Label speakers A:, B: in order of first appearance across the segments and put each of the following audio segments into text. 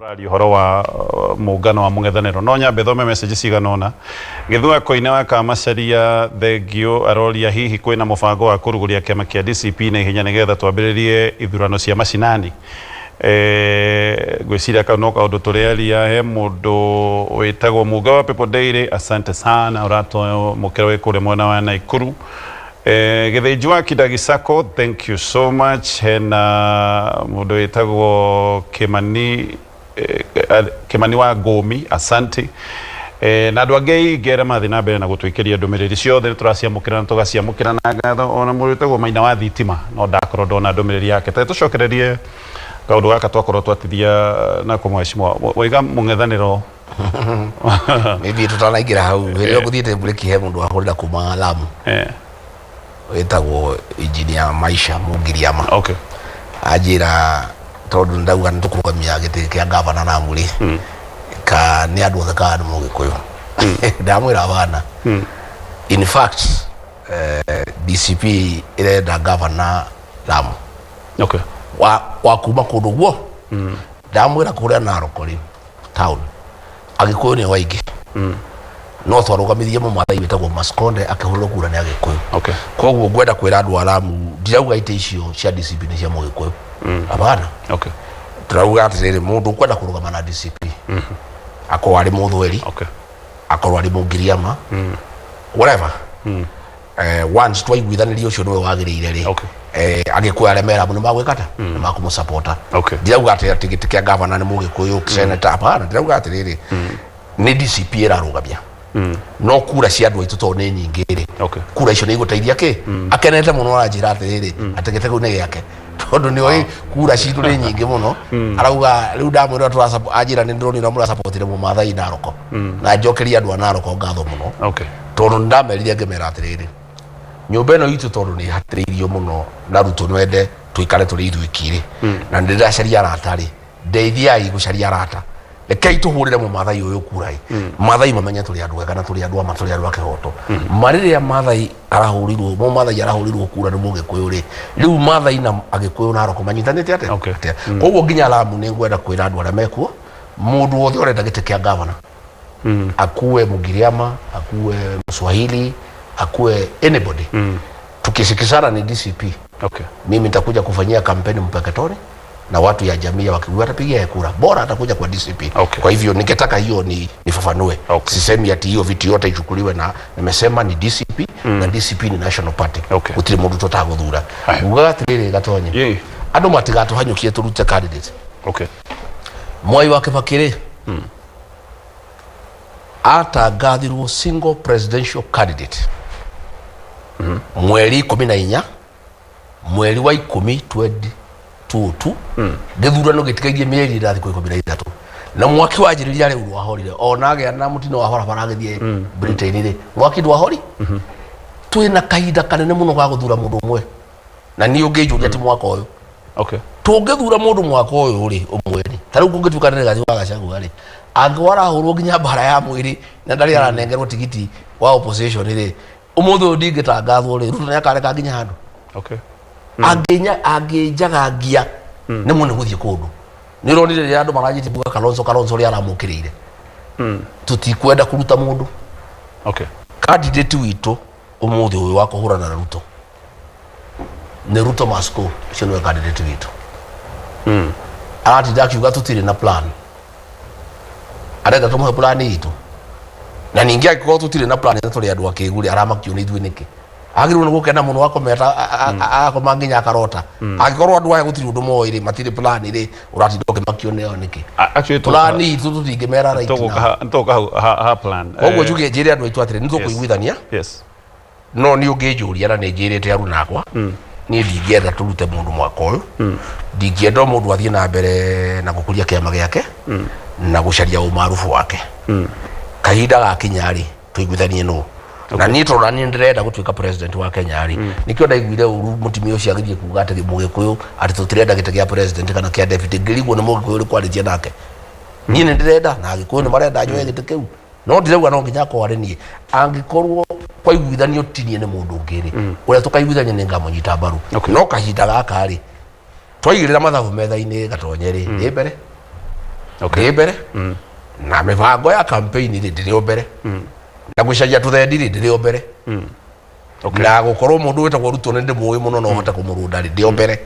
A: Tũraria ũhoro wa mũngano wa mũng'ethanĩro. No nyambe thome message cigana ũna. Gĩthua Koine wa Kamacharia, thengiũ, aroria hihi kwĩna mũbango wa kũrugũria kĩama kĩa DCP na ihenya nĩgetha twambĩrĩrie ithurano cia macinani. Ngwĩciria kau no kaũndũ tũrĩaria. He mũndũ wĩtagwo Mũnga wa People Daily, asante sana, ũratwamũkĩra wĩ kũrĩa mwena wa Naikuru. Gĩthĩnji wa Kindagi Sacco, thank you so much. Hena mũndũ wĩtagwo Kĩmani, Kĩmani wa Ngũmi, asante. Na andũ angĩ aingĩ arĩa marathiĩ na mbere na gũtwĩkĩria ndũmĩrĩri ciothe nĩ tũraciamũkĩra na tũgaciamũkĩra na ngatho. Ona mũndũ wĩtagwo Maina wa Thitima no ndakorwo ndona ndũmĩrĩri yake. Tũreke tũcokererie kaũndũ gaka twakorwo twatithia nako mheshimiwa. Waiga mũng'ethanĩro.
B: Maybe tutanaingĩra hau hĩndĩ ĩyo ngũthiĩte mburĩki he mũndũ wahũrĩra kuma Lamu wĩtagwo engineer Maisha Mũngiriama. Anjĩra tondũ ndauga nĩ tũkũrũgamia gĩtĩ kĩa gavana Lamu rĩ, ka nĩ andũ othe kana nĩ Mũgĩkũyũ. Ndamwĩra bana, in fact DCP ĩrenda gavana Lamu wa kuma kũndũ guo. Ndamwĩra kũrĩa Narok rĩ town Agĩkũyũ nĩo aingĩ, no twarũgamithirie mũmathai wĩtagwo Maskonde akĩhũrĩrwo kura nĩ Agĩkũyũ. Koguo ngwenda kwĩra andũ a Lamu ndirauga itĩ icio cia DCP nĩ cia Mũgĩkũyũ, hapana. Tũrauga atĩrĩrĩ, mũndũ ũkwenda kũrũgama na DCP akorwo arĩ Mũthweri, akorwo arĩ Mũngiriama, whatever, once twaiguithanĩria ũcio nĩwe wagĩrĩire rĩ, Agĩkũyũ arĩa me Lamu nĩ magwĩka ta nĩ makũmũsapota. Ndirauga atĩ atĩ gĩtĩ kĩa gavana nĩ Mũgĩkũyũ, senator, hapana. Ndirauga atĩrĩrĩ, nĩ DCP ĩrarũgamia, no kura cia andũ aitũ tondũ nĩ nyingĩ rĩ, kura icio nĩ igũteithia kĩ. Akenete mũno, aranjĩra atĩrĩrĩ atĩ gĩtĩ kĩu nĩ gĩake tondũ nĩ oĩ kura citũ nĩ nyingĩ mũno. Arauga rĩu ndamwĩra anjĩra nĩ ndĩronire mũrasapotire Mũmathai Naroko, na njokeria andũ a Naroko ngatho mũno tondũ nĩ ndamerire ngĩmera atĩrĩrĩ, nyũmba ĩno itũ tondũ nĩ ĩhatĩrĩirio mũno na Ruto nwende tũikare tũrĩ ithuiki rĩ, na nĩ ndĩracaria arata rĩ, ndeithiai gũcaria arata, rekei tũhũrĩre Mũmathai ũyũ kura ĩ, Mathai mamenye tũrĩ andũ ega na tũrĩ andũ ama, tũrĩ andũ a kĩhoto. Ma rĩrĩa Mathai arahũrirwo, Mũmathai arahũrirwo kura nĩ Mũgĩkũyũ rĩ, rĩu Mathai na Agĩkũyũ na Aroko manyitanĩte atĩa? Atĩa? Koguo nginya Lamu nĩ ngwenda kwĩra andũ arĩa mekuo, mũndũ wothe ũrenda gĩtĩ kĩa gavana, akuwe Mugiriama, akuwe Mswahili, akuwe anybody, tukisikizana ni DCP, mimi nitakuja kufanyia kampeni Mpeketoni na watu ya jamii ya Wakikuyu watapigia kura, bora atakuja kwa DCP. Kwa hivyo ningetaka hiyo ni nifafanue. Sisemi ati hiyo viti yote ichukuliwe na nimesema ni DCP, na DCP ni national party. Gutiri mundu tutaguthura. Ngugaga atiriri, Gatonye, andu matigatũhanyũkie tũrute candidate. Mwai wa Kibaki rĩ, atangathirwo single presidential candidate mweri 14 mweri wa 10 2022, gĩthurano gĩtigairie mĩeri ĩra thikũ 13, na mwaki wanjĩrĩria rĩu ndwahorire ona agĩa na mũtino wa barabara agĩthiĩ Britain rĩ, mwaki ndwahori. Twĩna kahinda kanene mũno ga gũthura mũndũ ũmwe, na niĩ ũngĩnjũria ti mwaka ũyũ. Tũngĩthura mũndũ mwaka ũyũ rĩ, ũmwe rĩ, ta rĩu kũngĩtuĩka nĩ Rigathĩ wa Gachagua rĩ, angĩkorwo arahũrwo nginya mbara ya mwĩrĩ na ndarĩ aranengerwo tigiti wa opposition rĩ, ũmũthĩ ũyũ ndingĩtangathwo rĩ, Ruto nĩakareka nginya handũ. Angĩnya angĩnjagangia nĩ mũne gũthiĩ kũndũ. Nĩ ũronire rĩrĩa andũ maranjĩtie kuga Kalonzo, Kalonzo ũrĩa aramũkĩrĩire, tũtikwenda kũruta mũndũ. Candidate witũ ũmũthĩ ũyũ wa kũhũrana na Ruto nĩ Ruto must go. Ũcio nĩwe candidate witũ. Aratinda akiuga tũtirĩ na plan, arenda tũmũhe plan itũ, na ningĩ angĩkorwo tũtirĩ na plan na tũrĩ andũ akĩgu rĩ, aramakio nĩ ithuĩ nĩkĩ? Agĩrĩirwo nĩ gũkena mũno, akometa agakoma nginya akarota. Angĩkorwo andũ aya gũtirĩ ũndũ moĩ rĩ, matirĩ plan rĩ, ũratinda ũkĩmakio nĩo nĩkĩ?
A: Actually
B: plan itũ tũtingĩmera right now.
A: Tũgũka hau ha plan.
B: Koguo njuge njĩre andũ aitũ atĩrĩ, nĩ tũkũiguithania, no nĩ ũngĩnjũria na nĩ njĩrĩte aruna akwa, niĩ ndingĩenda tũrute mũndũ mwaka ũyũ. Ndingĩenda o mũndũ athiĩ na mbere na gũkũria kĩama gĩake na gũcaria ũmarubu wake. Kahinda gakinya rĩ, tũiguithanie nũ. Na niĩ tondũ naniĩ ndĩrenda gũtuĩka president wa Kenya rĩ, nĩkĩo ndaiguire ũru mũtumia ũcio agĩthiĩ kuga atĩ Mũgĩkũyũ, atĩ tũtirenda gĩtĩ kĩa president kana kĩa deputy. Ngĩrigwo nĩ Mũgĩkũyũ ũrĩkũ arĩtie nake. Niĩ nĩ ndĩrenda na Agĩkũyũ nĩ marenda njoe gĩtĩ kĩu, no ndirauga no nginya akorwo arĩ niĩ. Angĩkorwo kwaiguithanio ti niĩ nĩ mũndũ ũngĩ rĩ, ũrĩa tũkaiguithania nĩ ngamũnyita mbaru. No kahinda gaka rĩ, twaigĩrĩra mathabu metha-inĩ, Gatonye rĩ, nĩ mbere.
A: Okay.
B: Ndĩ mbere na mĩbango ya campaign rĩ, ndĩrĩ o mbere, na gũcaria tũthendi rĩ, ndĩrĩ o mbere, na gũkorwo mũndũ wĩtagwo Ruto nĩ ndĩmũĩ mũno no hote kũmũrũnda rĩ, ndĩ o mbere,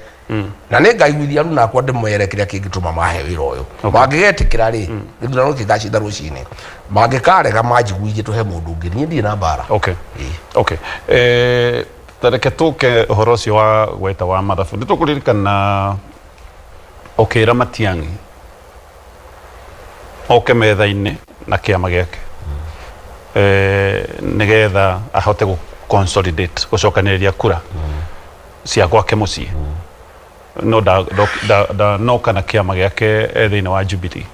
B: na nĩ ngaiguithia Aruna akwa ndĩmwere kĩrĩa kĩngĩtũma mahe wĩra ũyũ. Mangĩgetĩkĩra rĩ, gĩthurano gĩgacinda rũcinĩ. Mangĩkarega, manjiguithie tũhe mũndũ ũngĩ. Niĩ ndirĩ na mbara. Ĩĩ.
A: Okay, ta reke tũke ũhoro ũcio wa gweta wa mathabu. Nĩ tũkũririkana ũkĩra Matiang'i oke metha-inĩ na kĩama gĩake, nĩgetha ahote gũ consolidate, gũcokanĩrĩria kura cia gwake mũciĩ, no ndanoka na kĩama gĩake e thĩinĩ wa Jubilee.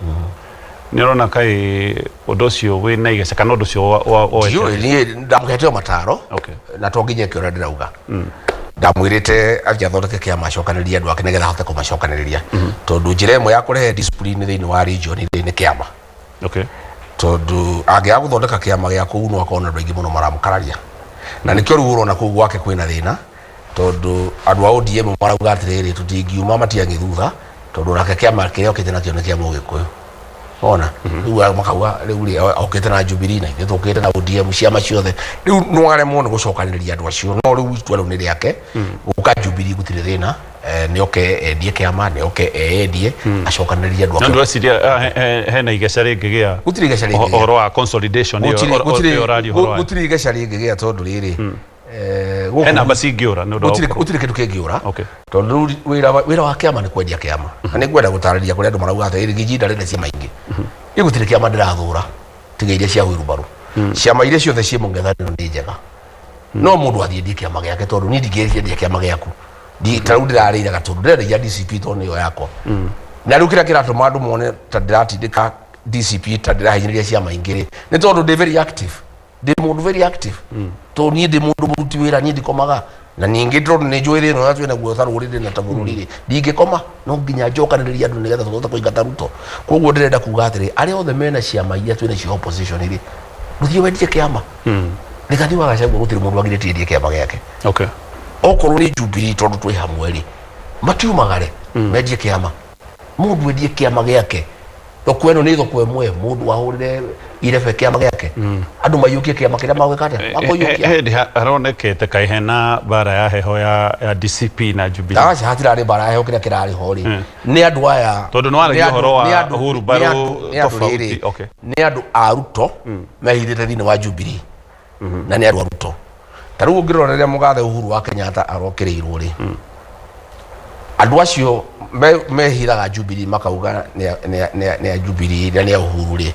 A: Nĩ ũrona kaĩ ũndũ ũcio wĩna igeca kana ũndũ ũcio woete?
B: Ndiũĩ, niĩ ndamũhete o mataro. Na to nginya eke ũrĩa ndĩrauga. Ndamwĩrĩte athiĩ athondeke kĩama, acokanĩrĩrie andũ ake nĩgetha ahote kũmacokanĩrĩria, tondũ njĩra ĩmwe ya kũrehe discipline thĩinĩ wa region rĩ nĩ kĩama. Tondũ angĩaga gũthondeka kĩama gĩa kũu, no akorwo na andũ aingĩ mũno maramũkararia, na nĩkĩo rĩu ũrona kũu gwake kwĩna thĩna, tondũ andũ a ODM marauga atĩrĩrĩ, tũtingiuma Matiang'i thutha, tondũ nake kĩama kĩrĩa okĩte nakĩo nĩ kĩa Mũgĩkũyũ. Ona rĩu makauga rĩu rĩ okĩte na Jubilee na ithuĩ tũkĩte na ODM, ciama ciothe. Rĩu no aremwo nĩ gũcokanĩrĩria andũ acio, no rĩu itua rĩu nĩ rĩake. Gũka Jubilee gũtirĩ thĩna. Nĩ oke endie kĩama, nĩ oke eyendie, acokanĩrĩrie andũ
A: No
B: ake.
A: Ndweciria hena igeca rĩngĩgĩa?
B: Gũtirĩ igeca rĩngĩgĩa.
A: Ũhoro wa consolidation ĩyo ĩyo ũraria ũhoro wayo.
B: Gũtirĩ igeca rĩngĩgĩa, tondũ rĩrĩ
A: he namba cingĩũra nĩ ũndũ wa
B: gũtirĩ
A: gũkorwo-
B: gũtirĩ kĩndũ kĩngĩũra, tondũ rĩu wĩra wa kĩama nĩ kwendia kĩama. Na nĩ ngwenda gũtarĩria kũrĩa andũ marauga atĩ Gĩji ndarenda ciama ingĩ. Niĩ gũtirĩ kĩama ndĩrathũra tiga iria cia wheelbarrow. Ciama iria ciothe ciĩ mũng'ethanĩro nĩ njega, no mũndũ athiĩ endie kĩama gĩake, tondũ niĩ ndingĩendia kĩama gĩaku. Ta rĩu ndĩrarĩire gatũndũ, ndĩrendagia DCP tondũ nĩyo yakwa. Na rĩu kĩrĩa kĩratũma andũ mone ta ndĩratindĩka DCP, ta ndĩrahinyĩrĩria ciama ingĩ rĩ, nĩ tondũ ndĩ very active, ndĩ mũndũ very active, tondũ niĩ ndĩ mũndũ mũruti wĩra, niĩ ndikomaga. Na ningĩ tondũ nĩ njũĩ thĩna ũrĩa twĩ naguo ta rũrĩrĩ na ta bũrũri rĩ, ndingĩkoma, no nginya njokanĩrĩrie andũ nĩgetha tũhote kũingata Ruto. Koguo ndĩrenda kuga atĩrĩ, arĩa othe mena ciama iria twĩ nacio opposition rĩ, ndũthiĩ wendie kĩama. Rigathi wa Gachagua, gũtirĩ mũndũ wagirĩtie endie kĩama gĩake. Okorwo nĩ Jubilee, tondũ twĩ hamwe rĩ, matiumagare mendie kĩama. Mũndũ endie kĩama gĩake, thoko ĩno nĩ thoko ĩmwe. Mũndũ ahũrĩre irebe kĩama gĩake, andũ maiyũkie kĩama kĩrĩa magwĩka atĩa, makũiyũkia.
A: Hĩndĩ haronekete kaĩ hena mbara ya heho ya DCP na Jubilee.
B: Aca, hatirarĩ mbara ya heho. Kĩrĩa kĩrarĩ ho rĩ, nĩ andũ aya
A: Tondũ nĩ waragia
B: nĩ andũ-
A: ũhoro wa
B: nĩ andũ-
A: Uhuru
B: nĩ
A: Mbaru
B: andũ- nĩ andũ
A: tofauti,
B: rĩrĩ, nĩ andũ a Ruto mehithĩte thĩinĩ wa Jubilee, na nĩ andũ a Ruto. Ta rĩu ũngĩrora rĩrĩa mũgathe Uhuru wa Kenyatta arokĩrĩirwo rĩ, andũ acio mehithaga Jubilee makauga nĩ a Jubilee na nĩ a Uhuru rĩ,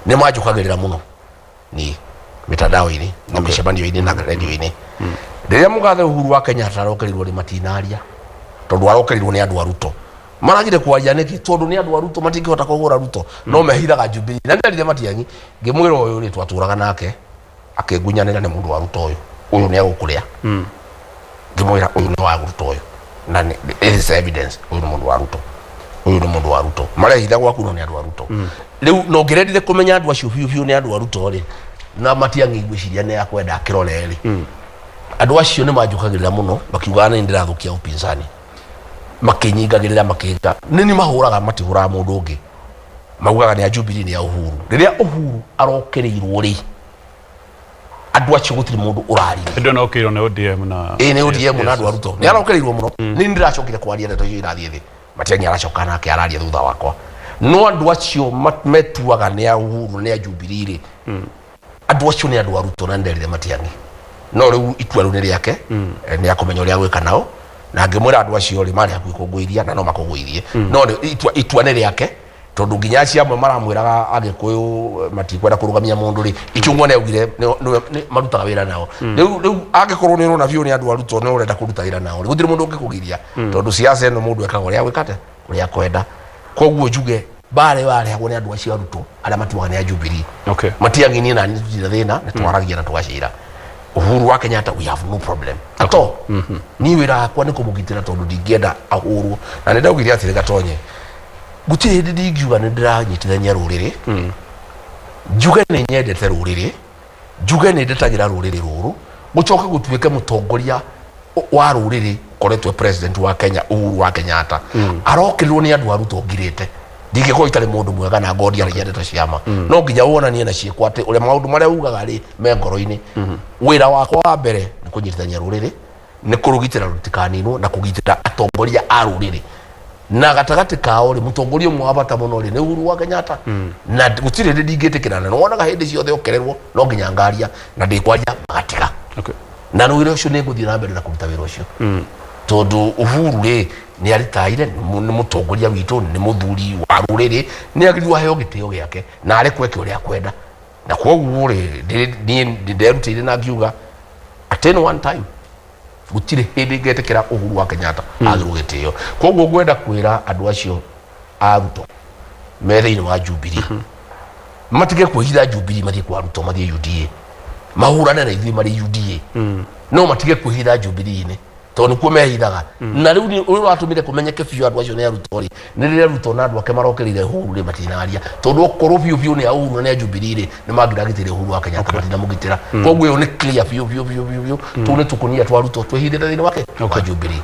B: nĩ manjũkagĩrĩra mũno ni mitandao-inĩ na mĩcemanio-inĩ na radio-inĩ. Rĩrĩa mũgathe Uhuru wa Kenyatta arokĩrĩirwo rĩ, matinaria, tondũ arokĩrĩirwo nĩ andũ a Ruto. Maragire kwaria nĩkĩ? Tondũ nĩ andũ a Ruto, matingĩhota kũhũra Ruto, no mehithaga Jubilee. Na nderire Matiang'i, ngĩmwĩra ũyũ rĩ, twatũraga nake akĩngunyanĩra, nĩ mũndũ wa Ruto ũyũ, ũyũ nĩ egũkũrĩa. Ngĩmwĩra ũyũ nĩ wa Ruto ũyũ, na it is evidence, ũyũ nĩ mũndũ wa Ruto, ũyũ nĩ mũndũ wa Ruto. Marehitha gwaku, no nĩ andũ a Ruto. Rĩu no ngĩrendire kũmenya andũ acio biũ biũ nĩ andũ a Ruto rĩ, na Matiang'i ngwĩciria nĩ akwenda akĩrore rĩ, andũ acio nĩ manjũkagĩrĩra mũno makiugaga nĩ ndĩrathũkia upinzani, makĩnyingagĩrĩra, makĩnga nĩ ni mahũraga, matihũraga mũndũ ũngĩ, maugaga nĩ a Jubilee, nĩ a Uhuru. Rĩrĩa Uhuru arokĩrĩirwo rĩ, andũ acio gũtirĩ mũndũ ũraririe.
A: Hĩndĩ ĩyo no ũkĩirwo nĩ ODM na
B: Ĩĩ, nĩ ODM na andũ a Ruto. Nĩ arokĩrĩirwo mũno. Nĩ ndĩracokire kwaria, ndeto icio irathiĩ thĩ. Matiang'i aracoka nake araria thutha wakwa, no andũ acio metuaga nĩ a Uhuru, nĩ a Jubilee rĩ, andũ acio nĩ andũ a Ruto. Na nderire Matiang'i, no rĩu itua rĩu nĩ rĩake. Nĩ akũmenya ũrĩa agwĩka nao. Na ngĩmwĩra andũ acio rĩ, marĩ hakuhĩ kũngũithia na no makũgũithie, no itua nĩ rĩake, tondũ nginya acio amwe maramwĩraga Agĩkũyũ matikwenda kũrũgamia mũndũ rĩ, Ichung'wa nĩ augire marutaga wĩra nao. Rĩu angĩkorwo nĩ ũrona biũ nĩ andũ a Ruto, nĩ ũrenda kũruta wĩra nao rĩ, gũtirĩ mũndũ ũngĩkũgiria, tondũ siasa ĩno mũndũ ekaga ũrĩa agwĩka atĩa, ũrĩa akwenda. Koguo njuge mbara ĩyo yarehagwo nĩ andũ acio a Ruto arĩa matuaga nĩ a Jubilee. Matiang'i niĩ nani tũtirĩ thĩna, nĩ twaragia na tũgacira. Uhuru wa Kenyatta, we have no problem at all. Niĩ wĩra wakwa nĩ kũmũgitĩra, tondũ ndingĩenda ahũrwo. Na nĩ ndaugire atĩrĩ, Gatonye, gũtirĩ hĩndĩ ndingiuga nĩ ndĩranyitithania rũrĩrĩ, njuge nĩ nyendete rũrĩrĩ, njuge nĩ ndetagĩra rũrĩrĩ rũrũ, gũcoke gũtuĩke mũtongoria wa rũrĩrĩ ũkoretwo president wa Kenya, Uhuru wa Kenyatta, arokĩrĩrwo nĩ andũ a Ruto ngirĩte. Ndingĩkorwo itarĩ mũndũ mwega na ngorwo ndiaragia ndeto cia ma. No nginya wonanie na ciĩko atĩ ũrĩa maũndũ marĩa ugaga rĩ me ngoro-inĩ. Wĩra wakwa wa mbere nĩ kũnyitithania rũrĩrĩ, nĩ kũrũgitĩra rũtikaninwo na kũgitĩra atongoria a rũrĩrĩ. Na gatagatĩ kao rĩ, mũtongoria ũmwe wa bata mũno rĩ nĩ Uhuru wa Kenyatta. Na gũtirĩ hĩndĩ ndingĩtĩkĩra, na nĩwonaga hĩndĩ ciothe okererwo no nginya ngaria na ndĩkwaria magatiga. Na wĩra ũcio nĩ ngũthiĩ na mbere na kũruta wĩra ũcio, tondũ Uhuru rĩ nĩ aritaire, nĩ mũtongoria witũ, nĩ mũthuri wa rũrĩrĩ, nĩ agĩrĩirwo aheo gĩtĩo gĩake na arekwo eke ũrĩa akwenda. Na kwoguo rĩ, niĩ nderutĩire na ngiuga at any one time gũtirĩ hĩndĩ ngetĩkĩra Uhuru wa Kenyatta agĩrwo gĩtĩo. Kwoguo ngwenda kwĩra andũ acio a Ruto me thĩinĩ wa Jubilee matige kwĩhitha Jubilee, mathiĩ kwa Ruto, mathiĩ UDA, mahũrane na ithuĩ marĩ UDA, no matige kwĩhitha Jubilee-inĩ tondũ nĩkuo mehithaga. Na rĩu nĩ ũrĩa ũratũmire kũmenyeke biũ andũ acio nĩ a Ruto rĩ, nĩ rĩrĩa Ruto na andũ ake marokĩrĩire Uhuru rĩ, matinaria, tondũ okorwo biũ biũ nĩ a Uhuru na nĩ a Jubilee rĩ, nĩ mangĩragitĩire Uhuru wa Kenyatta, matinamũgitĩra. Koguo ĩyo nĩ clear biũ biũ biũ biũ biũ, tũu nĩ tũkũnia twa Ruto twĩhithĩte thĩinĩ wake wa Jubilee.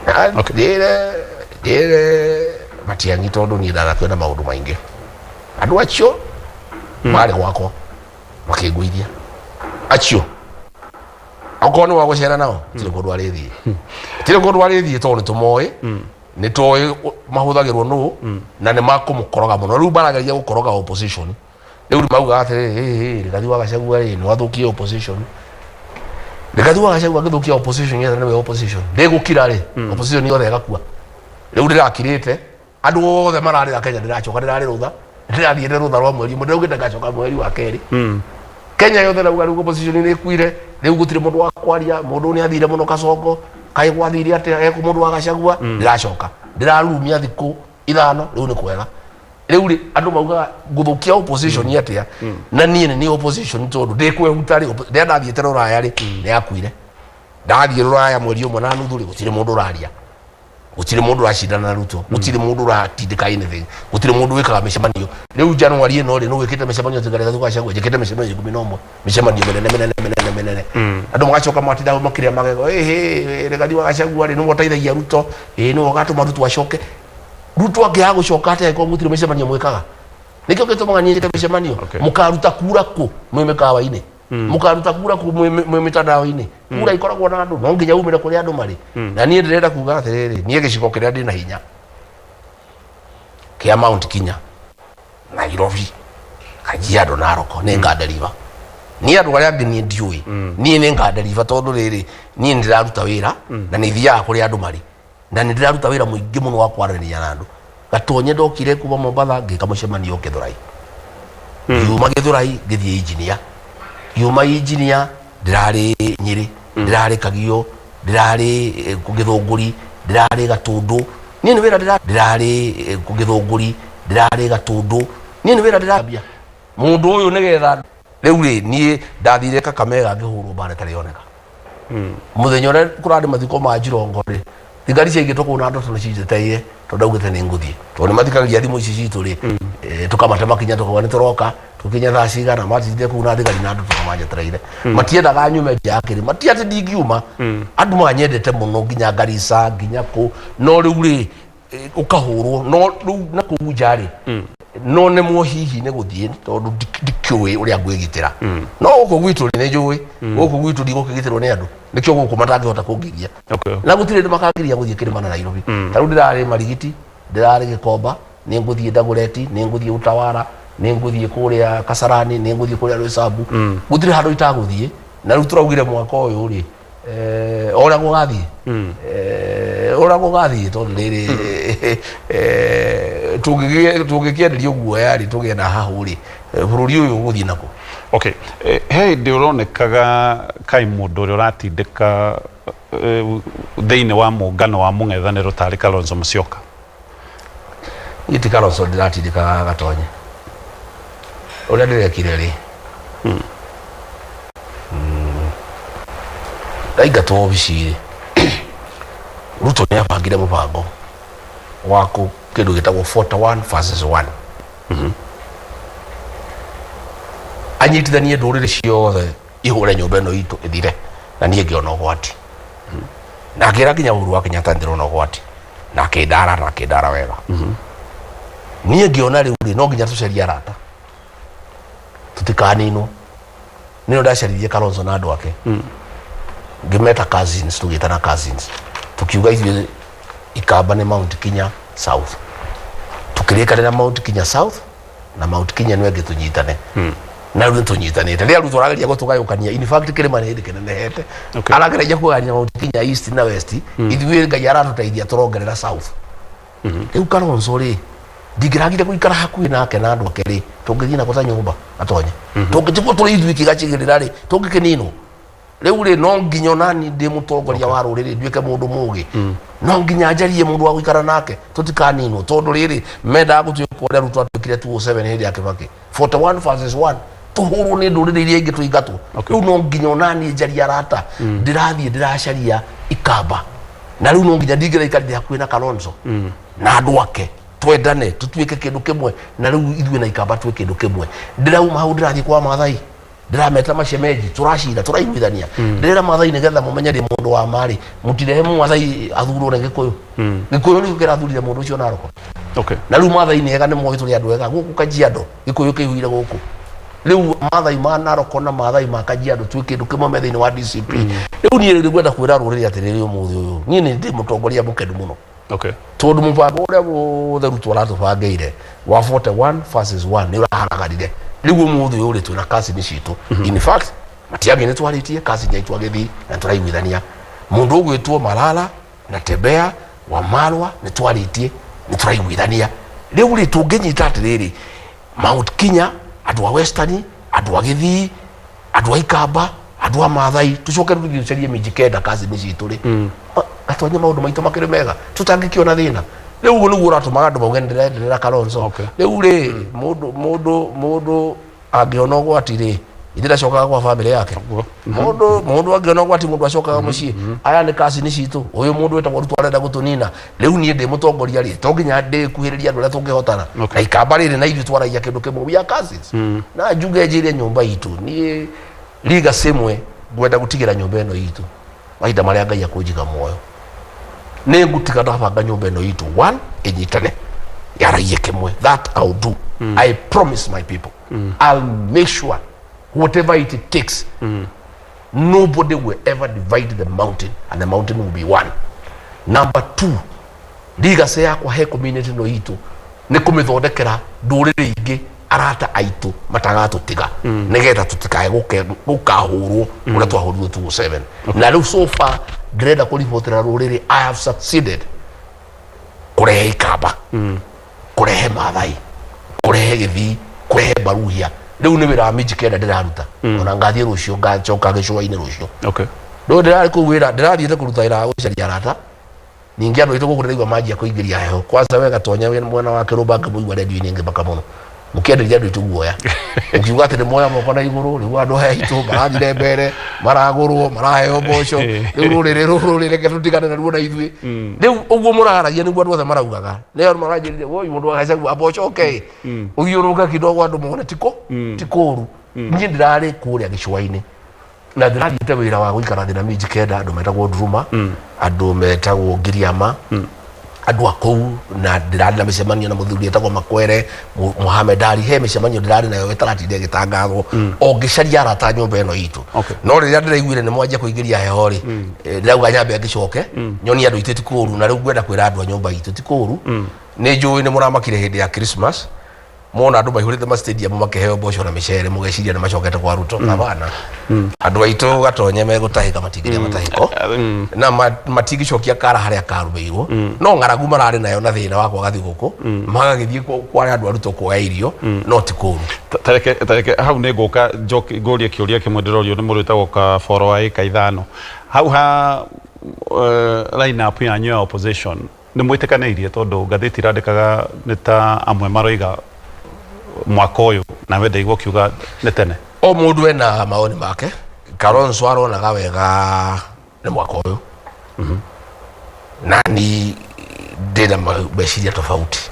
B: Na ndĩre ndĩre Matiang'i, tondũ niĩ ndanakwenda maũndũ maingĩ, andũ acio marĩ gwakwa makĩngũithia acio, okorwo nĩ wa gũcera nao tirĩ kũndũ arĩthiĩ, tirĩ kũndũ arĩthiĩ, tondũ nĩ tũmoĩ, nĩ tũĩ mahũthagĩrwo nũ na nĩ makũmũkoroga mũno. Rĩu marageria gũkoroga opposition. Rĩu maugaga atĩrĩrĩ, "Hĩ, hĩ, Rigathi wa Gachagua rĩ, nĩ wathũkia opposition." Rigathi wa Gachagua agĩthũkia opposition yothe, nĩwe opposition ndĩgũkira rĩ, opposition yothe ĩgakua. Rĩu ndĩrakirĩte, andũ othe mararĩra Kenya, ndĩracoka, ndĩrarĩ rũtha, ndĩrathiĩte rũtha rwa mweri ũmwe, ndĩraugĩte ngacoka mweri wa kerĩ. Kenya yothe rauga rĩu opposition nĩ ĩkuire, rĩu gũtirĩ mũndũ wa kwaria, mũndũ nĩ athire mũno Kasongo, kaĩ gwathire atĩa ekũ mũndũ wa Gachagua. Ndĩracoka, ndĩrarumia thikũ 5, rĩu nĩ kwega. Rĩu rĩ, andũ maugaga ngũthũkia opposition atĩa, na niĩ nĩ niĩ opposition, tondũ ndĩkwehuta rĩ, rĩrĩa ndathiĩte rũraya rĩ, nĩ yakuire. Ndathiĩ rũraya mweri ũmwe na nuthu rĩ, gũtirĩ mũndũ ũraria, gũtirĩ mũndũ ũracindana na Ruto, gũtirĩ mũndũ ũratindĩka anything, gũtirĩ mũndũ wĩkaga mĩcemanio. Rĩu January ĩno rĩ, nũ wĩkĩte mĩcemanio tiga Rigathi wa Gachagua? Njĩkĩte mĩcemanio 11, mĩcemanio mĩnene mĩnene mĩnene mĩnene. Andũ magacoka matinda makĩrĩa magego, ĩhĩ, Rigathi wa Gachagua rĩ, nĩwe ũteithagia Ruto, ĩ nĩwe ũgatũma Ruto acoke. Ruto angĩaga gũcoka atĩa angĩkorwo gũtirĩ mĩcemanio mwĩkaga? Nĩkĩo gĩtũmaga niĩ njĩke mĩcemanio. Mũkaruta kura kũ mwĩ mĩkawa-inĩ? Mũkaruta kura kũ mwĩ mĩtandao-inĩ? Kura ikoragwo na andũ, no nginya umĩre kũrĩa andũ marĩ. Na niĩ ndĩrenda kuga atĩrĩrĩ, niĩ gĩcigo kĩrĩa ndĩna hinya kĩa Mount Kenya, Nairobi, Kajiado, Narok, nĩ nganderiba. Niĩ andũ arĩa angĩ niĩ ndiũĩ, niĩ nĩ nganderiba, tondũ rĩrĩ, niĩ nĩ ndĩraruta wĩra na nĩ thiaga kũrĩa andũ marĩ na nĩ ndĩraruta wĩra mũingĩ mũno wa kwaranĩria na andũ. Gatonye ndokire kuma Mombatha, ngĩka mũcemanio Gĩthũrai, ngiuma Gĩthũrai ngĩthiĩ Injinia, ngiuma Injinia ndĩrarĩ Nyĩrĩ, ndĩrarĩ Kagio, ndĩrarĩ Gĩthũngũri, ndĩrarĩ Gatũndũ. Niĩ nĩ wĩra ndĩrarĩ Gĩthũngũri, ndĩrarĩ Gatũndũ, niĩ nĩ wĩra ndĩrambia mũndũ ũyũ nĩgetha rĩu rĩ, niĩ ndathire Kakamega ngĩhũrwo mbara ĩtarĩ yoneka. Mũthenya ũrĩa kũrarĩ mathiko ma Njirongo rĩ, thigari ciaigĩtwo kũu na ndoto nĩcinjeteire, tondũ ndaugĩte nĩ ngũthiĩ, tondũ nĩ mathikagĩria thimũ ici citũ rĩ, tũkamate makinya, tũkauga nĩ tũroka, tũkinye thaa cigana. Matindire kũu na thigari na ndoto manjetereire, matiendaga nyume nja ya kĩrĩma. Ti atĩ ndingiuma, andũ manyendete mũno nginya Garissa, nginya kũ, no rĩu rĩ, ũkahũrwo no rĩu na kũu nja rĩ, no nemwo hihi nĩ gũthiĩ, tondũ ndikĩũĩ ũrĩa ngwĩgitĩra. No gũkũ gwitũ rĩ, nĩ njũĩ gũkũ gwitũ ndigũkĩgitĩrwo nĩ andũ, nĩkĩo gũkũ matangĩhota kũngiria. Na gũtirĩ hĩndĩ makangiria gũthiĩ kĩrĩma na Nairobi. Ta rĩu ndĩrarĩ Marigiti, ndĩrarĩ Gĩkomba, nĩ ngũthiĩ Dagoretti, nĩ ngũthiĩ Utawara, nĩ ngũthiĩ kũrĩa Kasarani, nĩ ngũthiĩ kũrĩa Roysambu, gũtirĩ handũ itagũthiĩ. Na rĩu tũraugire mwaka ũyũ rĩ, o ũrĩa gũgathiĩ, ũrĩa gũgathiĩ, tondũ rĩrĩ, tũngĩkĩenderio guoya rĩ, tũgĩe na hahũ rĩ, bũrũri ũyũ ũgũthiĩ nakũ?
A: Okay. He hĩndĩ ũronekaga kaĩ mũndũ ũrĩa ũratindĩka thĩinĩ wa mũngano wa mũng'ethanĩro tarĩ Kalonzo Musyoka?
B: Niĩ ti Kalonzo ndĩratindĩkaga, Gatonye. Ũrĩa ndĩrekire rĩ, ndaingatwo obici rĩ, Ruto nĩ abangire mũbango wa kĩndũ gĩtagwo 41 versus 1, anyitithanie ndũrĩrĩ ciothe ihũre nyũmba ĩno itũ ĩthire. Na niĩ ngĩona ũgwati, na ngĩra nginya Uhuru wa Kenyatta ndĩrona ũgwati, na akĩndara, na akĩndara wega. Niĩ ngĩona rĩu rĩ, no nginya tũcarie arata tũtikaninwo. Nĩyo ndacaririe Kalonzo na andũ ake, ngĩmeta cousins, tũgĩtana cousins, tũkiuga ithuĩ Ikamba nĩ Mount Kenya South. Tũkĩrĩkanĩra Mount Kenya South na Mount Kenya nĩ ĩngĩ tũnyitane, na rĩu nĩtũnyitanĩte. Rĩrĩa Ruto arageria gũtũgayũkania, in fact kĩrĩma nĩ hĩndĩ kĩnenehete. Arageria kũgayania Mount Kenya East na West, ithuĩ Ngai aratũteithia tũrongerera South. Rĩu Kalonzo rĩ, ndingĩragire gũikara hakuhĩ nake na andũ ake rĩ, tũngĩthiĩ nako ta nyũmba atonye, tũngĩtigwo tũrĩ ithuĩ kĩgacigĩrĩra rĩ, tũngĩkĩninwo. Rĩu rĩ, no nginya onani ndĩ mũtongoria wa rũrĩrĩ nduĩke mũndũ mũgĩ, no nginya njarie mũndũ wa gũikara nake tũtikaninwo, tondũ rĩrĩ mendaga gũtuĩka ũrĩa Ruto atuĩkire 207 hĩndĩ ya Kibaki, 41 versus 1, tũhũrwo nĩ ndũrĩrĩ iria ingĩ tũingatwo. Rĩu no nginya onani njarie arata. Ndĩrathiĩ ndĩracaria Ikamba, na rĩu no nginya ndingĩraikarire hakuhĩ na Kalonzo na andũ ake, twendane tũtuĩke kĩndũ kĩmwe. Na rĩu ithuĩ na Ikamba twĩ kĩndũ kĩmwe. Ndĩrauma hau ndĩrathiĩ kwa Maathai, ndĩrameta mashemeji, tũracira, tũraiguithania. Ndĩrera Maathai, nĩgetha mũmenye ndĩ mũndũ wa marĩ, mũtirehe Maathai athurwo nĩ Gĩkũyũ. Gĩkũyũ nĩkĩo kĩrathurire mũndũ ũcio Naroko. Na rĩu Maathai nĩ ega, nĩ moĩ tũrĩ andũ ega gũkũ Kajiado. Gĩkũyũ kĩihũire gũkũ. Rĩu Maathai ma Naroko na Maathai ma Kajiado twĩ kĩndũ kĩmwe me thĩinĩ wa DCP. Rĩu niĩ rĩu ngwenda kwĩra rũrĩrĩ atĩrĩrĩ, ũmũthĩ ũyũ niĩ nĩ ndĩ mũtongoria mũkenu mũno, tondũ mũbango ũrĩa wothe Ruto aratũbangĩire wa 41 versus 1 nĩ ũraharaganire. Rĩu ũmũthĩ ũyũ rĩ, twĩna cousin citũ. In fact, Matiang'i nĩ twarĩtie, cousin aitũ agĩthiĩ na tũraiguithania, mũndũ ũgwĩtwo Malala na Tembea wa Marwa nĩ twarĩtie, nĩ tũraiguithania. Rĩu rĩ, tũngĩnyita atĩrĩrĩ, Mount Kenya, andũ a Western, andũ a Gĩthii, andũ a Ikamba, andũ a Maathai, tũcoke rĩu tũthiĩ tũcarie minji kenda cousin citũ rĩ, gatonye maũndũ maitũ makĩrĩ mega, tũtangĩkĩona thĩna. Rĩu ũguo nĩguo ũratũmaga andũ mauge nĩndĩrenderera Kalonzo. Rĩu rĩ, mũndũ angĩona ũgwati rĩ, ithe ndacokaga kwa family yake. Mũndũ angĩona ũgwati, mũndũ acokaga mũciĩ. Aya nĩ cousin citũ. Ũyũ mũndũ wĩtagwo Ruto arenda gũtũnina. Rĩu niĩ ndĩ mũtongoria rĩ, to nginya ndĩkuhĩrĩria andũ arĩa tũngĩhotana. Na Ikamba rĩrĩ na ithuĩ twaragia kĩndũ kĩmwe, we are cousins. Na njuge njĩre nyũmba itũ, niĩ legacy ĩmwe ngwenda gũtigĩra nyũmba ĩno itũ mahinda marĩa Ngai akũnjiga muoyo, nĩ ngũtiga ndabanga nyũmba ĩno itũ one ĩnyitane, yaragie kĩmwe. That I'll do. I promise my people, I'll make sure whatever it takes, nobody will ever divide the mountain and the mountain will be one. Number two, legacy yakwa he community ĩno itũ nĩ kũmĩthondekera ndũrĩrĩ ingĩ, arata aitũ matagatũtiga, nĩgetha tũtikae gũkahũrwo ũrĩa twahũrirwo 207. Na rĩu so far ndĩrenda kũribotera rũrĩrĩ I have succeeded kũrehe Ikamba, kũrehe Maathai, kũrehe Gĩthii, kũrehe Baruhia. Rĩu nĩ wĩra wa minji kenda ndĩraruta. Ona ngathiĩ rũciũ, ngacoka gĩcũa-inĩ rũciũ. Rĩu ndĩrarĩ kũu wĩra, ndĩrathiĩte kũruta wĩra wa gũcaria arata. Ningĩ andũ aitũ gũkũ ndĩraigua manjia kũingĩria heho. Kwanza we Gatonya wĩ mwena wa Kĩrũmba, ngĩmũigua redio-inĩ ngĩmaka mũno mũkĩenderia andũ aitũ guoya, mũkiuga atĩ nĩ moya moko na igũrũ. Rĩu andũ aya aitũ marathire mbere, maragũrwo, maraheo mboco. Rĩu rũrĩrĩ rũrũ reke tũtigane naruo na ithuĩ. Rĩu ũguo mũraragia nĩguo andũ othe maraugaga. Nĩ andũ maranjĩrire, woi, mũndũ wa Gachagua amba ũcoke ũthiũrũrũke kidogo, andũ mone tikũ ti kũũru. Niĩ ndĩrarĩ kũrĩa gĩcũa-inĩ na ndĩrathiĩte wĩra wa gũikara thĩ na minji kenda, andũ metagwo Nduruma, andũ metagwo Ngiriama, andũ a kũu, na ndĩrarĩ na mĩcemanio na mũthuri etagwo Makwere Mohamed Ali. He mĩcemanio ndĩrarĩ nayo ĩtaratinda ĩgĩtangathwo, o ngĩcaria arata nyũmba ĩno itũ. No rĩrĩa ndĩraiguire nĩ mwanjia kũingĩria heho rĩ, ndĩrauga nyambe ngĩcoke nyonie andũ aitũ ti kũũru. Na rĩu ngwenda kwĩra andũ a nyũmba itũ ti kũũru. Nĩ njũĩ nĩ mũramakire hĩndĩ ya Christmas, mona andũ maihũrĩte ma stadium makĩheo mboco na mĩcere, mũgeciria nĩ macokete kwa Ruto. Hapana, andũ aitũ Gatonye megũtahĩka, matingĩrĩa matahĩko na matingĩcokia kara harĩa karũmĩirwo. No ng'aragu mararĩ nayo na thĩna wa kwaga thigũkũ, magagĩthiĩ kwa andũ a Ruto kuoya irio, no ti kũũru.
A: Tareke hau nĩ ngũka njoke ngũrie kĩũria kĩmwe ndĩrorio nĩ mũndũ wĩtagwo Kaboro wa ĩka 5 hau ha line up yanyu ya opposition. Nĩ mwĩtĩkanĩirie? Tondũ ngathĩti irandĩkaga nĩ ta amwe maroiga mwaka ũyũ, nawe ndaigua ũkiuga nĩ tene.
B: O mũndũ ena maoni make. Kalonzo aronaga wega nĩ mwaka ũyũ, nani ndĩna meciria tofauti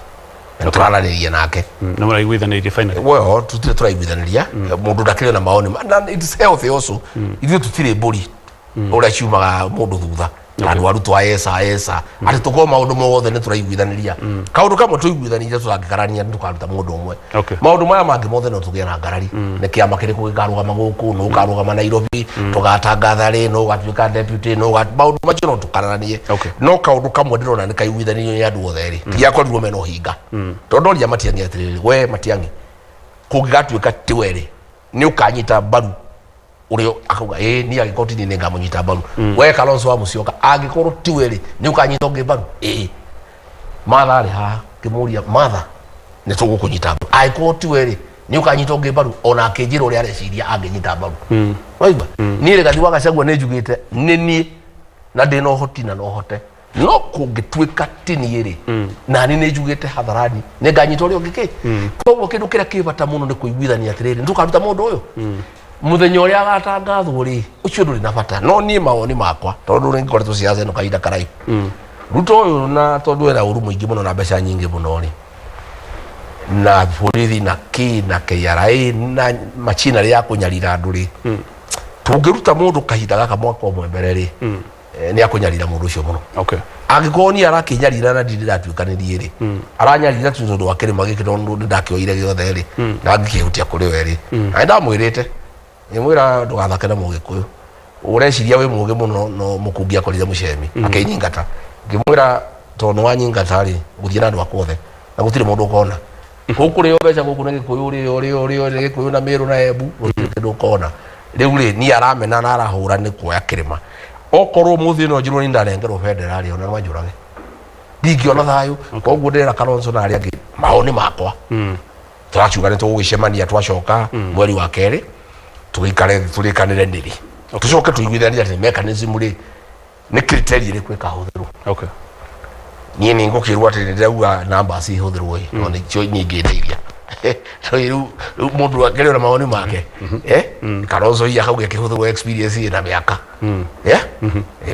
B: na tũraranĩria nake.
A: Nĩ mũraiguithanĩirie finally?
B: Well, tutirĩ tũraiguithanĩria. Mũndũ ndakĩrĩ na maoni na it's healthy also. Ithuĩ tũtirĩ mbũri ũrĩa ciumaga mũndũ thutha. Na andũ arutwo esa esa atĩ tũkorwo maũndũ mothe nĩ tũraiguithanĩria kaũndũ kamwe tũiguithanĩrie tũtangĩkarania nĩ tũkaruta mũndũ ũmwe. Maũndũ maya mangĩ mothe no tũgĩe na ngarari, nĩ kĩama kĩrĩkũ gĩkarũgama gũkũ, nũ ũkarũgama Nairobi, tũgatangatha rĩ, nũ ũgatuĩka deputy, nũ maũndũ macio no tũkararanie. No kaũndũ kamwe ndĩrona nĩ kaiguithanĩrio nĩ andũ othe rĩ, tigakorirwo mena ũhinga, tondũ ndoria Matiang'i atĩrĩrĩ, we Matiang'i, kũngĩgatuĩka tiwe rĩ, nĩ ũkanyita mbaru ũrĩa akauga ĩĩ niĩ angĩkorwo ti niĩ nĩ ngamũnyita mbaru. We Kalonzo wa Musyoka, angĩkorwo tiwe rĩ, nĩ ũkanyita ũngĩ mbaru? Ĩĩ. Martha arĩ haha, ngĩmũria, Martha, nĩ tũgũkũnyita mbaru, angĩkorwo tiwe rĩ, nĩ ũkanyita ũngĩ mbaru? Ona akĩnjĩra ũrĩa areciria angĩnyita mbaru. Waigua, niĩ Rigathi wa Gachagua nĩ njugĩte nĩ niĩ na ndĩna ũhoti na no hote, no kũngĩtuĩka ti niĩ rĩ, nani nĩ njugĩte hadharani nĩ nganyita ũrĩa ũngĩ kĩ. Koguo kĩndũ kĩrĩa kĩ bata mũno nĩ kũiguithania atĩrĩrĩ, nĩ tũkaruta mũndũ ũyũ mũthenya ũrĩa agatangathwo rĩ, ũcio ndũrĩ na bata. No niĩ mawoni makwa, tondũ nĩ ngoretwo ciaca ĩno kahinda karaihu, Ruto ũyũ na tondũ ena ũru mũingĩ mũno na mbeca nyingĩ mũno rĩ, na borithi na kĩ na KRA na machinery ya kũnyarira andũ rĩ, tũngĩruta mũndũ kahinda gaka mwaka ũmwe mbere rĩ, nĩ akũnyarira mũndũ ũcio mũno. Angĩkorwo niĩ arakĩnyarira na ndirĩ ndatuĩkanĩrie rĩ, aranyarira tu tondũ wa kĩrĩma gĩkĩ, tondũ nĩ ndakĩoire gĩothe rĩ, na ngĩkĩhutia kũrĩ we rĩ, na nĩ ndamwĩrĩte, ngĩmwĩra ndũgathake na Mũgĩkũyũ, ũreciria wĩ mũgĩ mũno, no mũkungi akorire mũcemi akĩnyingata. Ngĩmwĩra tondũ nĩ wanyingata rĩ, ngũthiĩ na andũ akwa othe na gũtirĩ mũndũ ũkona gũkũ rĩo mbeca gũkũ nĩ Gĩkũyũ rĩo rĩo rĩo nĩ Gĩkũyũ na Mĩrũ na Embu, gũtirĩ kĩndũ ũkona. Rĩu rĩ, niĩ aramena na arahũra nĩ kuoya kĩrĩma. Okorwo mũthĩ ĩno njirwo nĩ ndanengerwo bendera rĩ, ona no anjũrage, ndingĩona thayũ. Koguo ndĩrera Kalonzo na arĩa angĩ, mawoni makwa, tũrakiuga nĩ tũgũgĩcemania twacoka mweri wa kerĩ, tũgĩikare thĩ tũrĩkanĩre nĩrĩ, tũcoke tũiguithanie atĩ mechanism rĩ, nĩ criteria ĩrĩkũ ĩkahũthĩrwo. Niĩ nĩ ngũkĩrwo atĩ nĩ ndĩrauga numbers ihũthĩrwo ĩ, no nĩcio nyingĩndeithia. So rĩu mũndũ akĩrĩ na mawoni make, eh Kalonzo iya akauga ĩkĩhũthĩrwo experience ĩna mĩaka. Yeah?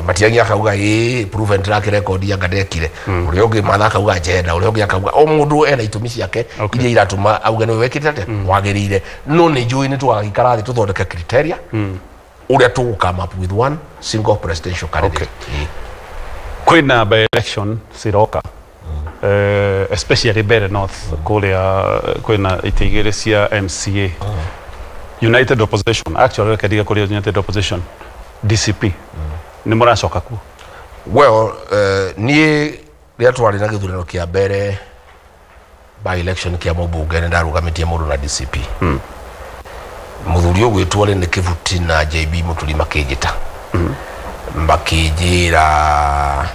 B: Matiang'i akauga ĩ proven track record anga ndekire ũrĩa ũngĩ, Martha akauga njenda ũrĩa ũngĩ, akauga o mũndũ ena itũmi ciake iria iratũma auge nĩwe wĩkĩte atĩa wagĩrĩire. No nĩ njũĩ nĩ tũgagĩikara thĩ tũthondeke criteria ũrĩa tũgũ come up with one single presidential candidate.
A: Kwĩna by election ciroka, especially Mbeere North kũrĩa kwĩna itĩ igĩrĩ cia MCA. United Opposition, actually reke ndige kũrĩ United Opposition, DCP nĩ mũracoka kuo?
B: Well, niĩ rĩrĩa twarĩ na gĩthurano kĩa mbere, by election kĩa mũmbunge, nĩ ndarũgamĩtie mũndũ na DCP, mũthuri ũgwĩtwo rĩ nĩ Kĩbuti na JB Mũturi, makĩnjĩta makĩnjĩra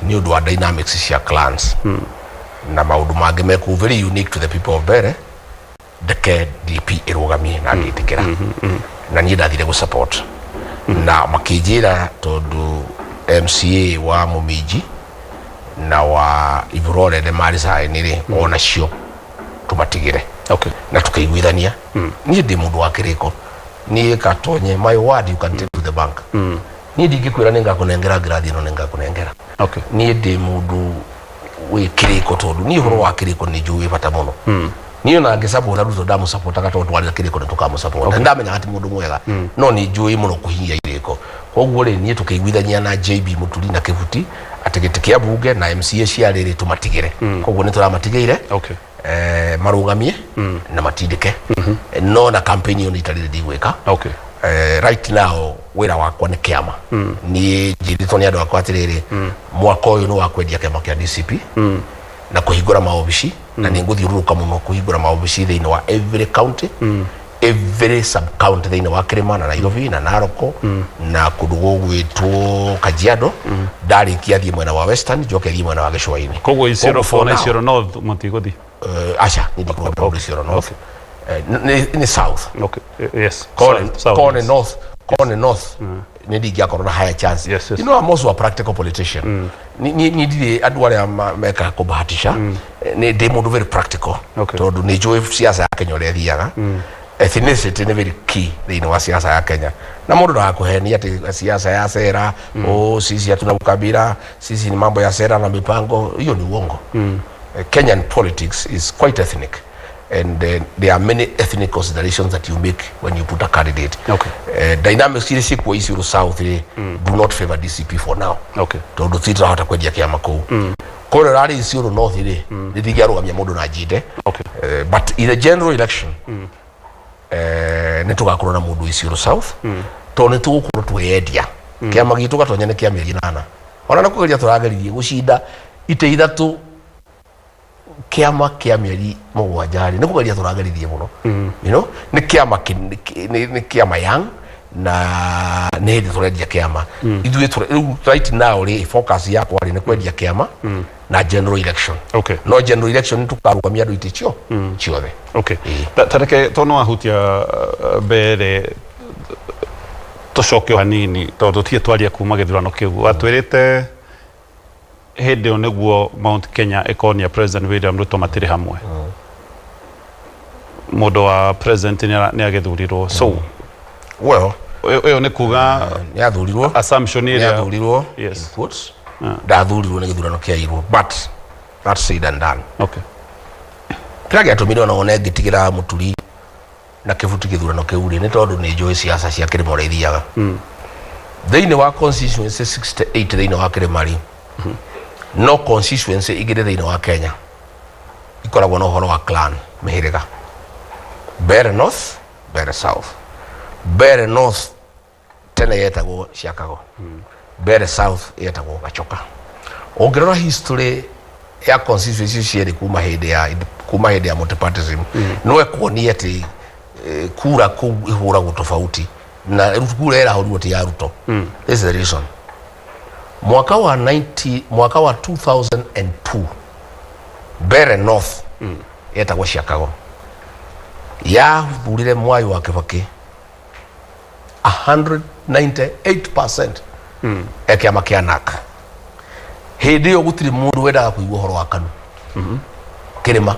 B: nĩ ũndũ wa dynamics cia clans na maũndũ mangĩ meku very unique to the people of Mbeere, ndeke DP ĩrũgamie, na ngĩtĩkĩra, na niĩ ndathire gũ support na makĩnjĩra tondũ MCA wa Mũminji na wa Iburore nĩ marĩ saini rĩ, onacio tũmatigĩre. Na tũkĩiguithania. Niĩ ndĩ mũndũ wa kĩrĩko, niĩ katonye, my word you can take to the bank. Niĩ ndingĩkwĩra nĩ ngakũnengera ngirathi ĩno, nĩ ngakũnengera. Niĩ ndĩ mũndũ wĩ kĩrĩko, tondũ niĩ ũhoro wa kĩrĩko nĩ njũĩ wĩ bata mũno. Niĩ ona ngĩsapota Ruto, ndamũsapotaga tondũ twarĩ na kĩrĩko nĩ tũkamũsapota. Nĩ ndamenyaga ti mũndũ mwega, no nĩ njũĩ mũno kũhinyia irĩko. Koguo rĩ, niĩ tũkĩiguithania na JB Mũturi na Kĩbuti atĩ gĩtĩ kĩa bunge na MCA ciarĩ rĩ, tũmatigĩre. Koguo nĩ tũramatigĩire marũgamie na matindĩke, no na campaign ĩyo nĩ itarĩ ndigwĩka. Right now wĩra wakwa nĩ kĩama. Niĩ njĩrĩtwo nĩ andũ akwa atĩrĩrĩ, mwaka ũyũ nĩ wa kwendia kĩama kĩa DCP na kũhingũra maobici, na nĩ ngũthiũrũrũka mũno kũhingũra maobici thĩinĩ wa every county, every sub county thĩinĩ wa Kĩrĩma na Nairobi na Naroko na kũndũ gũgwĩtwo Kajiado. Ndarĩkia thiĩ mwena wa Western, njoke thiĩ mwena wa Gĩcũa-inĩ.
A: Koguo Isiolo
B: Koguo for
A: na
B: now,
A: Isiolo North mũtigũthiĩ?
B: Aca, nĩ ndikũrũgama okay. Isiolo North. Nĩ South.
A: Okay. Yes.
B: Kone,
A: South,
B: Kone
A: yes.
B: North, Kone North nĩ ndingĩakorwo na higher chance. You know, I'm also a practical politician. Ni ndirĩ andũ arĩa mekaga kũbahatisha, nĩ ndĩ mũndũ very practical, tondũ nĩ njũĩ siasa ya Kenya ũrĩa ĩthiaga. Ethnicity nĩ very key thĩinĩ wa siasa ya Kenya, na mũndũ ndagakũhenia atĩ siasa ya sera, oh, sisi hatuna ukabila, sisi ni mambo ya sera na mipango. Hiyo ni uongo. Kenyan politics is quite ethnic. And there are many ethnic considerations that you make when you put a candidate. Dynamics iria ciĩkuo Isiolo South rĩ, do not favor DCP for now, tondũ ti tũrahota kwendia kĩama kũu. Kũrĩa ũrarĩ Isiolo North rĩ, nĩ ndingĩarũgamia mũndũ na njinde. But in the general election, nĩ tũgakorwo na mũndũ Isiolo South, tondũ nĩ tũgũkorwo twĩyendia kĩama gitũ. Gatonya nĩ kĩa mĩeri 8, ona nĩ kũgeria tũrageririe gũcinda itĩ ithatũ, kĩama kĩa mĩeri 7 rĩ, nĩ kũgeria tũrageririe mũno. Nĩ kĩama nĩ kĩama young na nĩ hĩndĩ tũrendia kĩama ithuĩ. Rĩu right now rĩ, focus yakwa rĩ, nĩ kwendia kĩama na general election. No general election nĩ tũkarũgamia andũ itĩ cio ciothe.
A: Ĩĩ. Ta reke tondũ wahutia mbere, tũcoke o hanini, tondũ tũtirĩ twaria kuma gĩthurano kĩu. Watwĩrĩte hĩndĩ ĩyo nĩguo Mount Kenya ĩkonia President William Ruto matirĩ hamwe. Mũndũ wa president nĩ agĩthurirwo, so
B: Well,
A: ĩyo nĩ kuga
B: nĩ athurirwo.
A: Assumption
B: nĩ
A: ĩrĩa
B: athurirwo, in quotes. Ndathurirwo nĩ gĩthurano kĩairwo, but that's said and done. Kĩrĩa gĩatũmire ona wone ngĩtigĩra Mũturi na Kĩbuti gĩthurano kĩu rĩ, nĩ tondũ nĩ njũĩ ciaca cia kĩrĩma ũrĩa ithiaga. Thĩinĩ wa constituency 68 thĩinĩ wa kĩrĩma rĩ, no constituency igĩrĩ thĩinĩ wa Kenya ikoragwo na ũhoro wa clan, mĩhĩrĩga: Mbeere North, Mbeere South. Mbeere North tene yetagwo Ciakago, Mbeere South yetagwo Gachoka. Ũngĩrora history ya constituency cierĩ kuma hĩndĩ ya multipartyism, no ekuonie atĩ kura kũu ihũragwo tofauti, na rĩu kura ĩrahũrirwo ti ya Ruto. This is the reason. Mwaka wa 90, mwaka wa 2002, Mbeere North yetagwo Ciakago yathurire Mwai wa Kibaki 198% ya kĩama kĩa NARC. Hĩndĩ ĩyo gũtirĩ mũndũ wendaga kũigua ũhoro wa KANU kĩrĩma.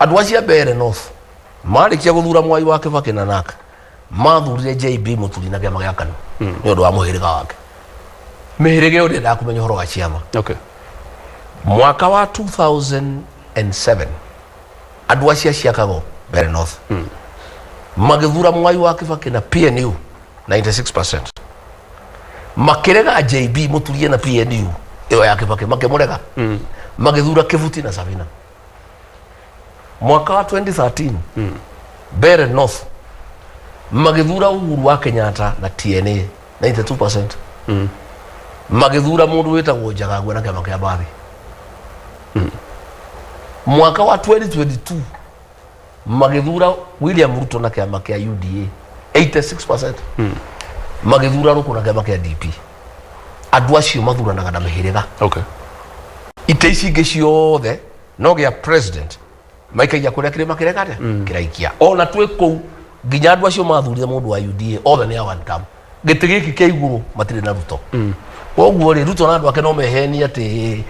B: Andũ acio a Mbeere North marĩkia gũthura Mwai wa Kibaki na NARC, mathurire JB Mũturi na kĩama gĩa KANU nĩ ũndũ wa mũhĩrĩga wake. Mĩhĩrĩga ĩyo ndĩendaga kũmenya ũhoro wa ciama. Mwaka wa 2007, andũ acio a Ciakago, Mbeere North, magĩthura Mwai wa Kibaki na PNU 96%, makĩrega JB Mũturie na PNU ĩyo ya Kibaki, makĩmũrega, magĩthura Kĩbuti na Sabina. Mwaka wa 2013, Mbeere North magĩthura Uhuru wa Kenyatta na TNA 92%, magĩthura mũndũ wĩtagwo Njagagua na kĩama kĩa Mbathi. Mwaka wa 2022, magĩthura William Ruto na kĩama kĩa UDA 86%, magĩthura Rũkũ na kĩama kĩa DP. Andũ acio mathuranaga na mĩhĩrĩga. Itĩ ici ingĩ ciothe no gĩa president maikagia kũrĩa kĩrĩma kĩreka atĩa, kĩraikia. Ona twĩ kũu, nginya andũ acio mathurire mũndũ wa UDA othe nĩ a one term. Gĩtĩ gĩkĩ kĩa igũrũ matirĩ na Ruto. Koguo rĩ, Ruto na andũ ake no mehenie atĩ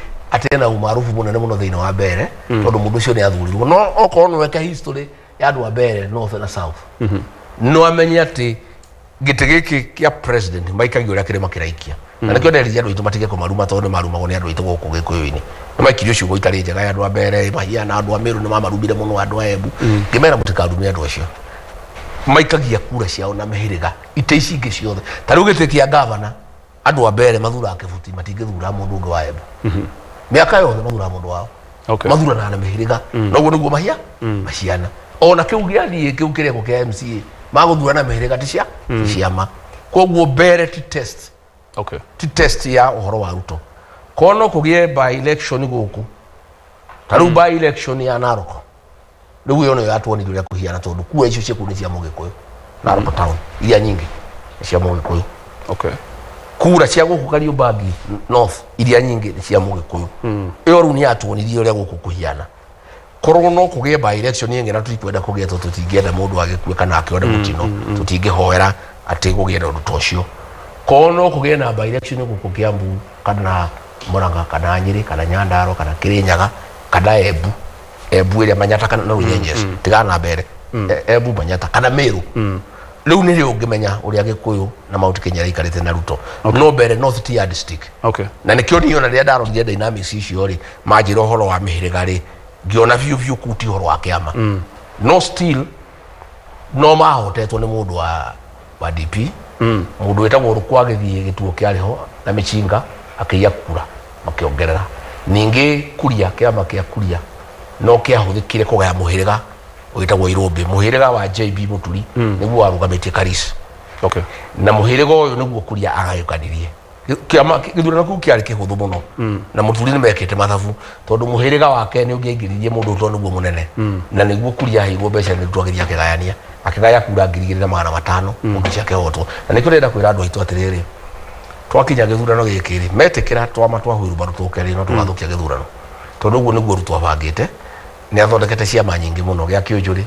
B: ena umaarufu mũnene mũno thĩinĩ wa Mbeere, tondũ mũndũ ũcio nĩ athurirwo. No okorwo no weke history ya andũ a Mbeere North na South, no amenye atĩ gĩtĩ gĩkĩ kĩa president maikagia ũrĩa kĩrĩma kĩraikia. Na nĩkĩo nderire andũ aitũ matige kũmaruma, tondũ nĩ marumagwo nĩ andũ aitũ gũkũ gĩkũyũ-inĩ. Nĩ maikirio ciugo itarĩ njega ya andũ a Mbeere mahiana, andũ a Meru nĩ mamarumire mũno, andũ a Embu. Ngĩmera mũtikarume andũ acio, maikagia kura ciao na mĩhĩrĩga. Itĩ ici ingĩ ciothe, ta rĩu gĩtĩ kĩa gavana, andũ a Mbeere mathuraga Kĩbuti, matingĩthura mũndũ ũngĩ wa Embu. Mĩaka yothe mathuraga mũndũ wao. Mathuranaga na mĩhĩrĩga, noguo nĩguo mahia maciana. Ona kĩu gĩathiĩ kĩu kĩreko kĩa MCA magũthura na mĩhĩrĩga, ti cia ti ciama. Koguo Mbeere ti test, ti test ya ũhoro wa Ruto. Korwo no kũgĩe by election gũkũ, ta rĩu by election ya Narok, rĩu ĩyo nĩyo yatuonirie ũrĩa kũhiana, tondũ kura icio ciĩkũu nĩ cia Mũgĩkũyũ. Narok town iria nyingĩ nĩ cia Mũgĩkũyũ. Kura cia gũkũ Kariobangi North iria nyingĩ nĩ cia Mũgĩkũyũ. Ĩyo rĩu nĩ yatuonirie ũrĩa gũkũ kũhiana. Korwo no kũgĩe by election ĩngĩ, na tũtikwenda kũgĩe, tondũ tũtingĩenda mũndũ agĩkue kana akĩone mũtino, tũtingĩhoera atĩ kũgĩe na ũndũ ta ũcio. Korwo no kũgĩe na by election gũkũ Kiambu kana Murang'a kana Nyĩrĩ kana Nyandarua kana Kĩrĩnyaga kana Embu, Embu ĩrĩa Manyata kana na Runyenjes, tigana na Mbeere, Embu, Manyata kana Meru, rĩu nĩrĩo ũngĩmenya ũrĩa Gĩkũyũ na Mount Kenya ĩikarĩte na Ruto. No Mbeere North ti yardstick. Na nĩkĩo niĩ ona rĩrĩa ndarorire dynamics icio rĩ, manjĩra ũhoro wa mĩhĩrĩga rĩ, Ngĩona biũ biũ kũu ti ũhoro wa kĩama, no still no mahotetwo nĩ mũndũ wa DP, mũndũ wĩtagwo Rũkũ, agĩthiĩ gĩtuo kĩarĩ ho na mĩcinga akĩiya kura, makĩongerera ningĩ kuria. Kĩama kĩa kuria no kĩahũthĩkire kũgaya mũhĩrĩga wĩtagwo Irũmbĩ, mũhĩrĩga wa JB Mũturi nĩguo warũgamĩtie Karis. Na mũhĩrĩga ũyũ nĩguo kuria agayũkanirie kĩama. Gĩthurano kĩu kĩarĩ kĩhũthũ mũno na Mũturi nĩ mekĩte mathabu, tondũ mũhĩrĩga wake nĩ ũngĩaingĩririe mũndũ tondũ nĩguo mũnene, na nĩguo kuria aheirwo mbeca nĩ Ruto, agĩthiĩ akĩgayania, akĩgaya kura 2500, mũndũ ũcio akĩhotwo. Na nĩkĩo ndĩrenda kwĩra andũ aitũ atĩrĩrĩ, twakinya gĩthurano gĩkĩ rĩ, metĩkĩra twama twa huirubaru tũke rĩ, no tũgathũkia gĩthurano, tondũ ũguo nĩguo Ruto abangĩte. Nĩ athondekete ciama nyingĩ mũno, gĩa kĩũnjũrĩ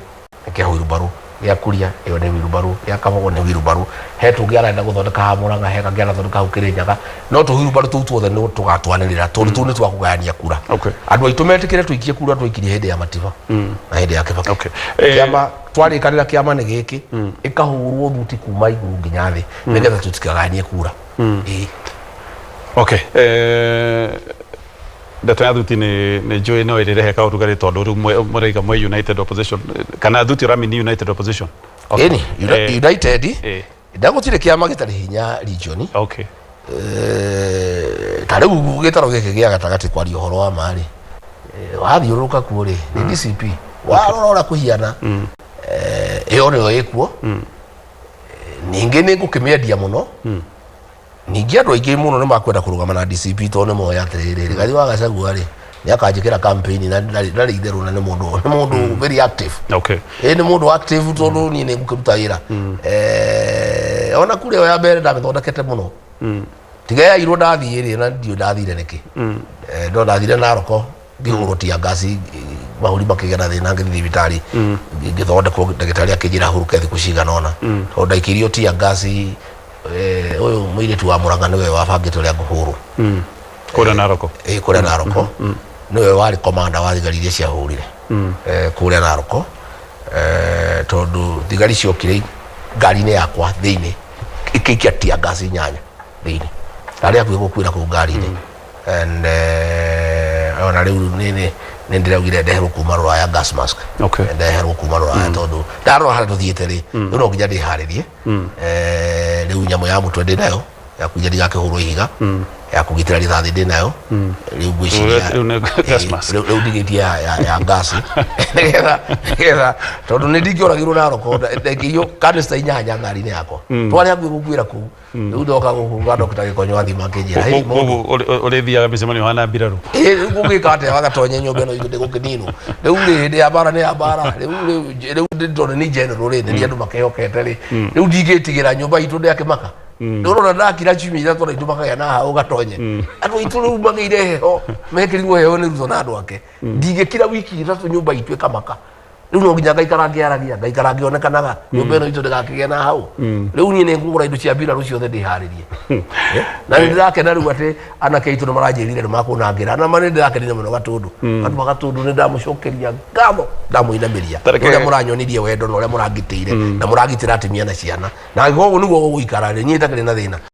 B: nĩ kĩa huirubaru, gĩa kuria ĩyo nĩ huirubaru, gĩa kabogo nĩ huirubaru, he tũngĩ arenda gũthondeka haha Mũrang'a, he kangĩ arathondeka hau Kĩrĩnyaga, no tũhuirubaru tũu tuothe nĩ tũgatwanĩrĩra, tondũ tũu nĩ twa kũgayania kura. Andũ aitũ metĩkĩre tũikie kura twaikirie hĩndĩ ya Matiba na hĩndĩ ya Kĩbakĩ. Kĩama twarĩkanĩra, kĩama nĩ gĩkĩ, ĩkahũrwo thuti kuma igũrũ nginya thĩ, nĩgetha tũtikagayanie kura. Ĩĩ.
A: Okay, ndeto ya thuti nĩ njũĩ no ĩrĩrehe kaũrugarĩ, tondũ rĩu mũraiga mwe united opposition, kana thuti ũramini united opposition?
B: Okay. Ĩni. United ndagũtirĩ kĩama gĩtarĩ hinya region. Ta rĩu gĩtaro gĩkĩ gĩa gatagatĩ, kwaria ũhoro wa ma rĩ, wathiũrũrũka kuo rĩ, nĩ DCP warora ũrĩa kũhiana. Ĩyo nĩyo ĩkuo. Ningĩ nĩ ngũkĩmĩendia mũno. Ningĩ andũ aingĩ mũno nĩ makwenda kũrũgama na DCP, tondũ nĩ moĩ atĩrĩrĩ, Rigathi wa Gachagua rĩ, nĩ akanjĩkĩra campaign na ndarĩ itherũ, na nĩ mũndũ very active. Ĩ, nĩ mũndũ active, tondũ niĩ nĩ ngũkĩruta wĩra. Ona kura ĩyo ya mbere ndamĩthondekete mũno, tiga yairwo ndathiĩ rĩ, na ndiũ ndathire nĩkĩ. No ndathire Naroko ngĩhũrwo tear gas, mahũri makĩgĩa na thĩna, ngĩthiĩ thibitarĩ ngĩthondekwo, ndagĩtarĩ akĩnjĩra hurũke thikũ cigana ũna, tondũ ndaikĩrio tear gas. Ũyũ mũirĩtu wa Mũrang'a nĩwe wabangĩte ũrĩa ngũhũrwo.
A: Kũrĩa Naroko?
B: Ĩ, kũrĩa Naroko nĩwe warĩ komanda wa thigari iria ciahũrire kũrĩa Naroko, tondũ thigari ciokire ngari-inĩ yakwa thĩinĩ, ikĩikia tear gas inyanya thĩinĩ, ndarĩ hakuhĩ gũkuĩra kũu ngari-inĩ. And ona rĩu nĩ ndĩraugire ndeherwo kuma rũraya gas mask. Ndeherwo kuma rũraya, tondũ ndarora harĩa tũthiĩte rĩ, rĩu no nginya ndĩharĩrie. Rĩu nyamũ ya mũtwe ndĩ nayo ya kũiga ndigakĩhũrwo ihiga, ya kũgitĩra rithathi ndĩ nayo rĩu ngwĩciria.
A: Rĩu nĩ gas mask.
B: Rĩu ndigĩtie ya ngasi, nĩgetha tondũ nĩ ndingĩoragirwo Naroko, ndaikĩirio kanista inyanya ngari-inĩ yakwa, twarĩ hakuhĩ gũkuĩra kũu. Rĩu ndoka gũkũ gwa Dr. Gĩkonyo athima akĩnjĩra, "Hey, mũndũ."
A: Koguo ũrĩthiaga mĩcemanio hana mbirarũ?
B: Ĩ, rĩu gũgĩka atĩa wagatonye nyũmba ĩno itũ ndĩgũkĩninwo? Rĩu rĩ, hĩndĩ ya mbara nĩ ya mbara. Rĩu tondũ nĩ general rĩ, nĩ andũ makĩhokete rĩ, rĩu ndingĩtigĩra nyũmba itũ ndĩakĩmaka. Rĩu ũrona ndakira ciumia 3 na itũ makagĩa na hau gatonye andũ aitũ rĩu magĩire heho, mekĩrirwo heho nĩ Ruto na andũ ake. Ndingĩkira wiki 3 nyũmba itũ ĩkamaka. Rĩu no nginya ngaikara ngĩaragia, ngaikara ngĩonekanaga nyũmba ĩno itũ ndĩgakĩgĩa na hau. Rĩu niĩ nĩ ngũgũra indo cia mbirarũ ciothe ndĩharĩrie. Na nĩ ndĩrakena rĩu atĩ anake aitũ nĩ maranjĩrire nĩ makũnangĩra, na ma nĩ ndĩrakenire mũno. Gatũndũ, andũ a Gatũndũ, nĩ ndamũcokeria ngatho, ndamũinamĩria. Ũrĩa mũranyonirie wendo na ũrĩa mũrangitĩire na mũragitĩra atumia na ciana, na angĩkorwo ũguo nĩguo gũgũikara rĩ, niĩ itakĩrĩ na thĩna.